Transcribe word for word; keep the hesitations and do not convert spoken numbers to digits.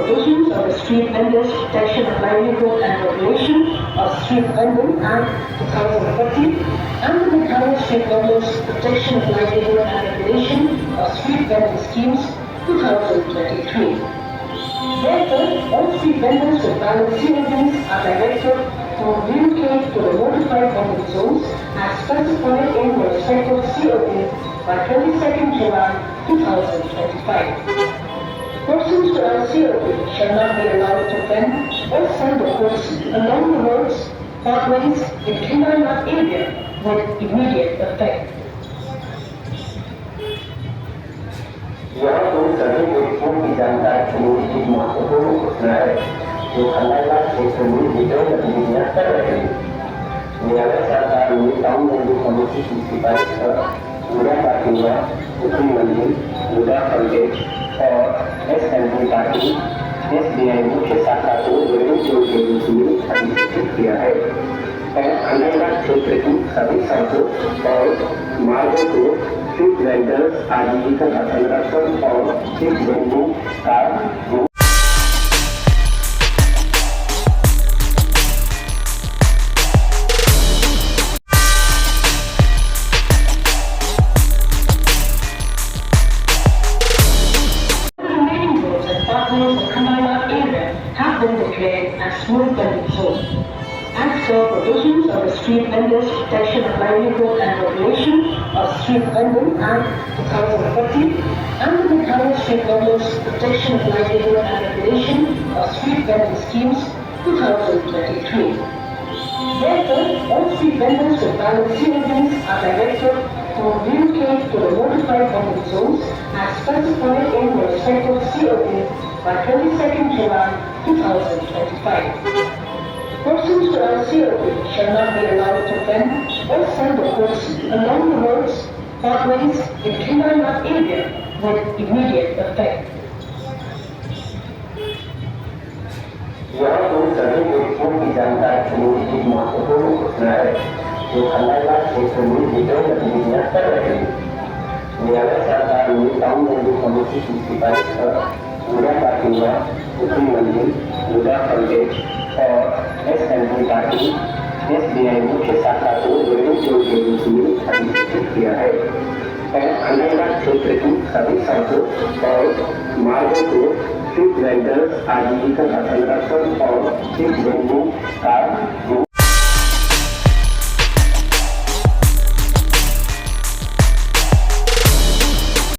Provisions of the Street Vendors Protection of Livelihood and Regulation of Street Vending Act two thousand fourteen and the Meghalaya Street Vendors Protection of Livelihood and Regulation of Street Vending Schemes two thousand twenty-three. Therefore, all street vendors with valid C O Vs are directed to relocate to the notified vending zones as specified in the respective C O V by twenty-second July two thousand twenty-five. Persons without C O V shall not be allowed to vend or sell the goods along the roads, pathways in Khingailad area with immediate effect. यह उन सभी व्यक्तियों की जानकारी के लिए एक महत्वपूर्ण घोषणा है जो खंडाला क्षेत्र में विक्रय गतिविधियां कर रहे हैं। न्यायालय सरकार ने टाउन वेंडिंग कमेटी की सिफारिश पर पूरा पाटिंगा, उपरी मंडी, मुदा फंडेज और S M P Patil S B I मुख्य शाखा को वेंडिंग जोन के रूप में अधिसूचित किया है और खंडाला क्षेत्र की सभी सड़कों और मार्गों को स्ट्रीट वेंडर्स आजीविका का संरक्षण और स्ट्रीट वेंडिंग का Remaining roads and pathways of Khandala area have been declared as no vending zone. As per provisions of the Street Vendors Protection of Livelihood and Regulation of Street Vending Act two thousand fourteen and the Meghalaya Street Vendors Protection of Livelihood and Regulation of Street Vending Schemes two thousand twenty-three. Therefore, all street vendors with valid C O Vs are directed to relocate to the notified vending zones as specified in the respective C O V by twenty-second July two thousand twenty-five. Persons without C O V shall not be allowed to vend or sell the goods along the roads, pathways in Khingailad area with immediate effect. यह उन सभी व्यक्तियों की जानकारी के लिए एक महत्वपूर्ण घोषणा है जो खंडाला क्षेत्र में विक्रय गतिविधियां कर रहे हैं। न्यायालय सरकार ने टाउन वेंडिंग कमेटी की सिफारिश पर पूरा पाटिंगा, उपरी मंडी, मुदा फंडेज और S M P Patil S B I मुख्य शाखा को वेंडिंग जोन के रूप में अधिसूचित किया है। और खंडाला क्षेत्र की सभी सड़कों और मार्गों को स्ट्रीट वेंडर्स आजीविका का संरक्षण और स्ट्रीट वेंडिंग का